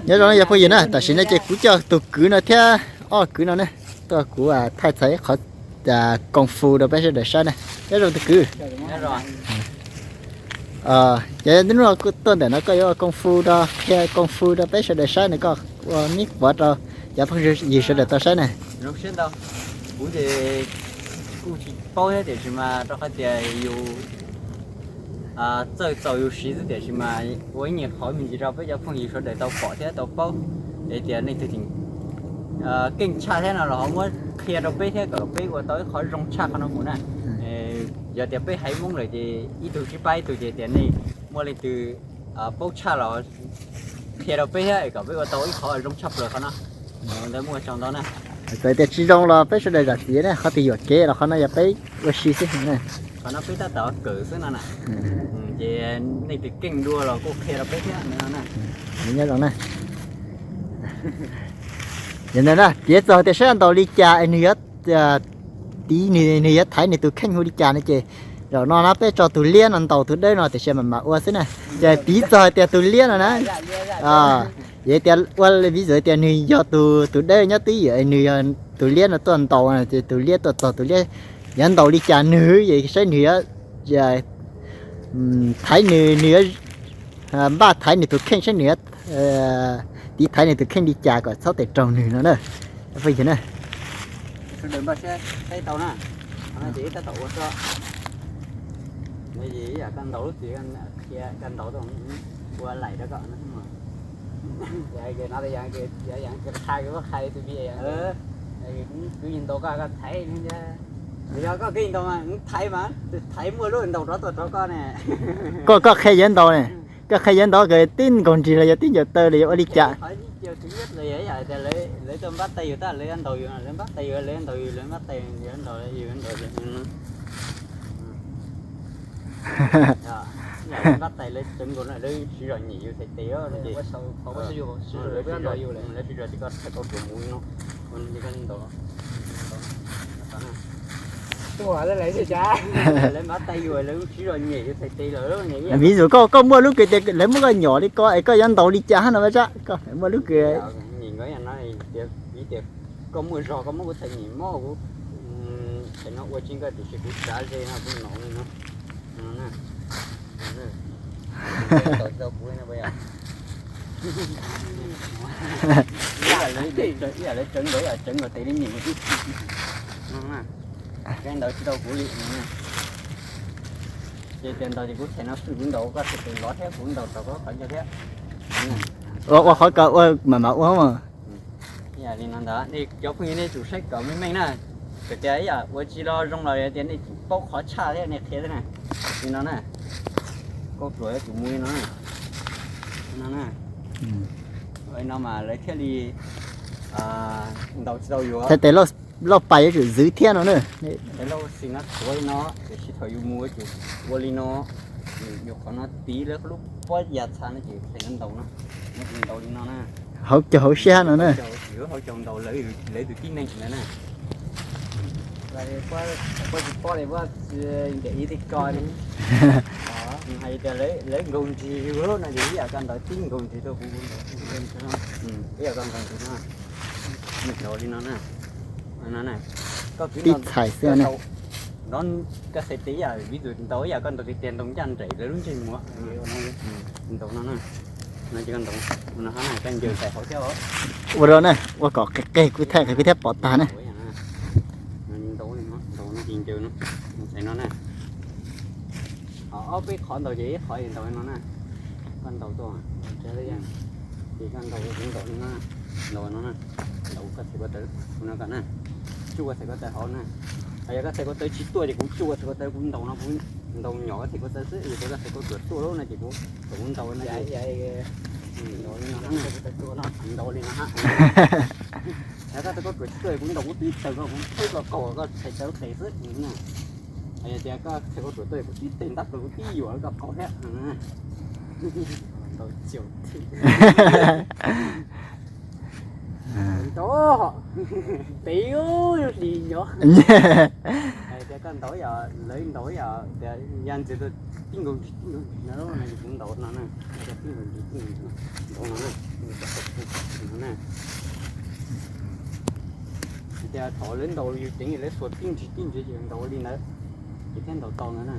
Nyob zoo yog phooj ywg na, tam sim no ces kuv coj tus kwv no thiab ob kwv no ne, tuaj kuv thaij txog ib qhov koob fu rau peb sawv daws saib ne. Nyob zoo tus kwv. Ces hnub no tuaj ntawm no koj yuav ua koob fu rau, qhia koob fu rau peb sawv daws saib ne, koj ua neb pov rau cov phooj ywg sawv daws tau saib ne. Kuv ces kuj tsis paub thiab tiam sis mas rau qhov tias yus txawj txaus yus siv xwb tiam sis mas ua ib nyuag qhov me ntsis rau peb cov phooj ywg sawv daws tau pom thiab tau paub. Es tias nej tug tseem keej tshaj thiab no los ho muab qhia rau peb thiab kom peb ua tau ib qhov zoo tshaj qhov no mus na. Yog tias peb haiv Hmoob lawm ces ib tug sib pab ib tug ces tias nej muaj leej twg paub tshaj los qhia rau peb thiab kom peb ua tau ib qhov zoo tshaj plaws qhov no. Ntawd muaj tsaug ntau na. Txawm tias tsis zoo los peb sawv daws zam txim ne, qhov twg yuam kev los qhov no yog peb ua si xwb na. Qhov no peb tab tom kawm xwb no na. Ces nej twg keej dua los kuj qhia rau peb thiab no na. Nyob zoo na. Yog ntawd na, piav txog tias saib ntaus li cas es nws yuav, tiv nws, nws yuav thaiv nws tus kheej hu li cas no ces zaum no na peb tso tus liab no ntaus tus dawb no tiam sis mam mam ua xwb na. Ces piv txog tias tus liab no na, yog tias ua vis xwm tias nws yog tus, tus dawb nyob twj ywm, nws yog tus liab no tuaj ntaus, ces tus liab tuaj txog tus liab yuav ntaus li cas nws, es saib nws yuav thaiv nws, nws yuav npaj thaiv nws tus kheej saib nws yuav tiv thaiv nws tus kheej li cas kom txhob tes raug nws no na. Phooj ywg na, sawv daws npaj siab saib tau na. Qhov no ces tab tom ua tso, yam koj ntaus lub txim qhia koj ntaus ua laim rau koj no. Qhia ntaus koj, koj thaiv, yog koj keej ntaus mas thaiv mas thaiv muaj lub ntaus rov tuaj rau koj ne. Koj, koj qhia yuav ntaus ne, koj qhia yuav ntaus koj tib nkaug nrig los yog tib ncaws taw los yog ua li cas? Qhov ib co khwv nyiab los yog ib yam tias lawv tuaj npab tais yus tab lawv yuav ntaus yus, lawv npab tais yus, lawv yuav ntaus yus, lawv npab tais yus, lawv ntaus yus, lawv ntaus yus. Lawv npab tais lawv tseev nkaus no lawv siv zog nyem yus txhais tes, lawv siv zog tias koj txhais koj ruam mus no, ua li koj ntaus. Lawv npab tais yus lawv siv zog nyem yus txhais tes lawm. Vis xwm koj, koj muaj lub kws tias lawv muab koj nyom li ko es koj yuav ntaus li cas hab no Tsab, koj muaj lub kws. Nyem nkawd no tias, vim tias koj muaj zog koj muab kuv txhais nyem mob kuv, txhais no ua tsis nkawd tiam sis kuv tsav ze no kuv ntaus li no. Ntaus tsis tau kuv no. Ib yam lawv tseev nkaus, ib yam lawv tseev nkaus tes li nyem ua tib si no. Koj ntaus tsis tau kuv li. Ces tias ntaus ces kuv txhais no xwb kuv ntaus koj txhais tes lov thiab kuv ntaus tau koj qhov ncauj thiab. Ua, ua qhov kawg ua mam mam ua mas. Ib yam li no ntag, nej cov phooj ywg nej tsum saib kom meej meej na. Txawm tias ib yam ua tsis los zoo los yog tias nej tsis paub qhov tshaj thiab nej qhia thiab na. Li no na, koj pluas yuav tsum mus li no na. Li no na. Li no mas lawv thiaj li ntaus tsis tau yuav. Txhais tes loj pais yuav tsum zwv thiab no na. Txhais loj xis no tshuav li no, tiam sis thaum yus mus yuav tsum ua li no. Yus qhov no tiv lawv lub pob ya txha no ces txhais no ntaus no. Nws ntaus li no na. Hauv caug hauv siab no na. Hauv caug ntaus lawv tus tib neeg ntawd na. Pob tsis pob li, pob ntiam ib teg ko li. Hais tias lawv nkaug nrig yus no ces ib yam koj ntaus tib nkaug nrig rau kuv, ib yam koj ntaus nrig no. Ntaus li no na. Koj kwv tib txhais xwb na. Koj txhais tes ib yam, vis xwm ntaus ib yam koj ntaus tiag tiag ntaus ncaj nraim lawv lub ntsej muag. Ntaus no na. No ces koj ntaus no hab na, koj ncaws txhais hauv thiab os. Ua rau na, ua kom qis qis kuv thaij qis kuv thiab pom tag na. Ntaus no, ntaus no ces ncaws no, txhais no na. Ob peb qhov ntaus ces ib qhov es ntaus no na. Koj ntaus tuaj, ces koj ntaus, kuv ntaus no, ntaus no na. Ntaus koj txhais ko taw, kuv no koj na. Tsuj koj txhais ko taw hauv na. Yog koj txhais ko taw tsis tuaj ces kuv tsuj koj txhais ko taw, kuv ntaus no, kuv ntaus nyom koj txhais ko taw xwb, yog koj txhais ko ruam tuaj lawm no ces kuv, kuv ntaus no ces ntaus no na. Ntaus li no hab. Yog koj txhais ko ruam tsis tuaj kuv ntaus kuv tib tawg koj, kuv txhais ko qaug koj txhais taw qis xwb na. Yog tias koj txhais ko ruam tuaj kuv tib teg ntab plaws kuv tib yuam koj qaug thiab. Ntaus caum thiab. Ntaus, pem hlis nyob. Hais tias koj ntaus yog lawv ntaus yog tias ya ntxiag tib nkaug nrig tib nkaug nrig no, kuv ntaus no na, tib nkaug nrig tib nkaug nrig no, ntaus no na. Thaum lawv ntaus yus ceev, lawv xuas tib ntsig tib ntsig ces ntaus li ntawd, ces thiaj ntaus tau no na.